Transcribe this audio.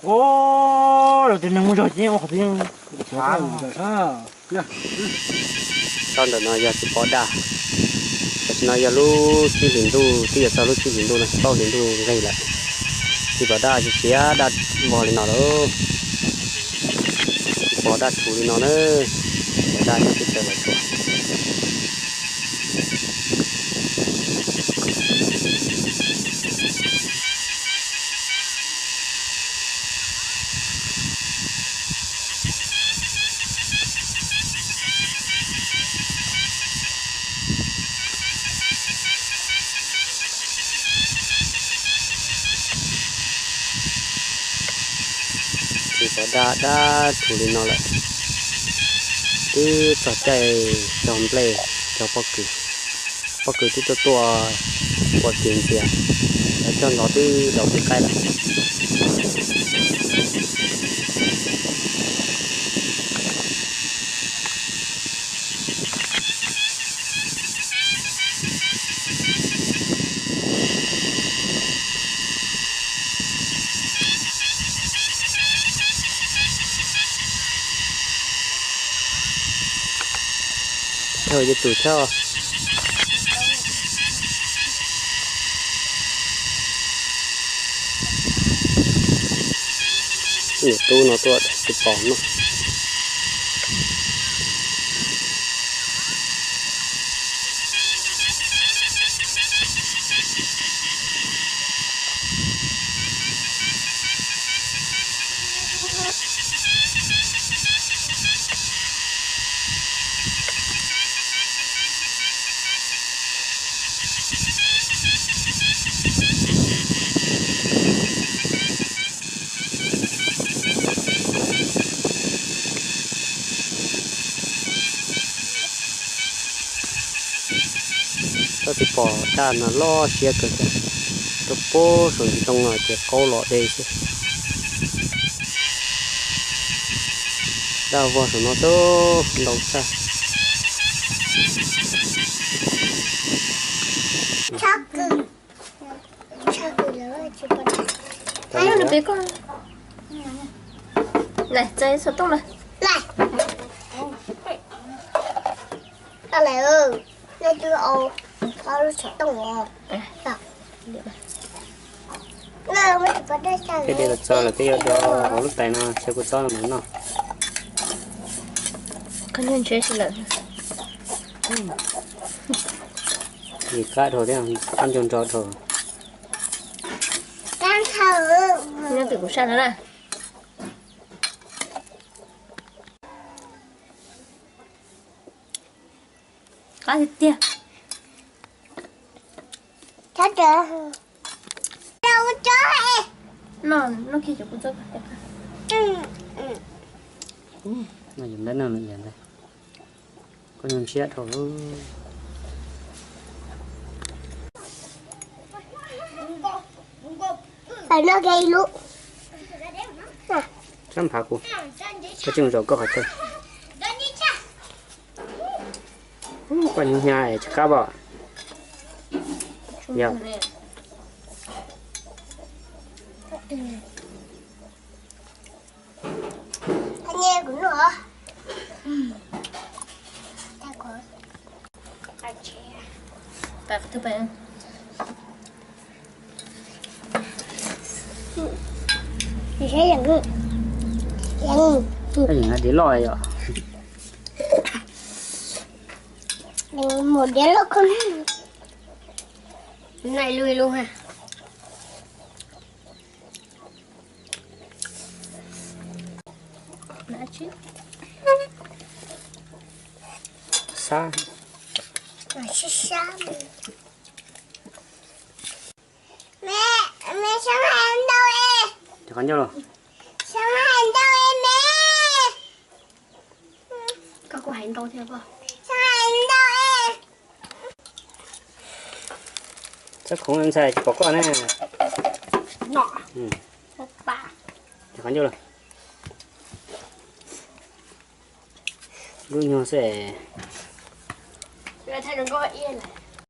Ua, los tus neeg muaj zog ces ua qhov twg. Tau ntawm no yog txiv pos daj, tam sim no yog lub tsib hlis ntuj, twb yuav txog lub tsib hlis ntuj no, plaub hlis ntuj nqig lawm. Txiv pos daj tsis txiav daj vog li no lawm. Txiv pos daj rhuv li no na, daj nyob twb tawm los tsuas. Txiv pos daj daj rhuv li no lawm, twb txog caij cog nplej cog pob kws. Pob kws twb tuaj tuaj ua tis ntxias, cog ntxov twb daus twb qaib lawm. Thawj yog tus thawj. Niam tub no tuaj tsis pom no. Txoj txiv pos daj no loj siab kawg thiab, rau puag saum ntsis tooj no ces qaub los deb xwb. Daj vog saum no txog ntau tshaj. Txais xov tooj na. Tej dej los txog lawm peb yuav do hauv lub tais no, tshav kua txob no mas noj. Yim qab dhau thiab, qab ncau nrog dhau. Nyob twm kuv saj no na. Qab tiag tiag. No, no kiag cov kua txob. No yus ntab no ntag, koj nyuag ntshiab dhau. Sab nphav kuv, koj tsis mus zaum koj qhov chaw. Koj nyuag hnyav tsis qab os. Yog. Ib loj yom. Mus diav loj koj. Nai lub ib lub ha. Sab. Sab. Me, me, sab hais ntau es. Cov qhov ncauj los. Sab hais ntau es me. Koj kuj hais ntau thiab koj. Sab hais ntau es. Txhob khoov ntxhais tsis pom koj na. No. Cov qhov ncauj los. Lub nyuag xwb.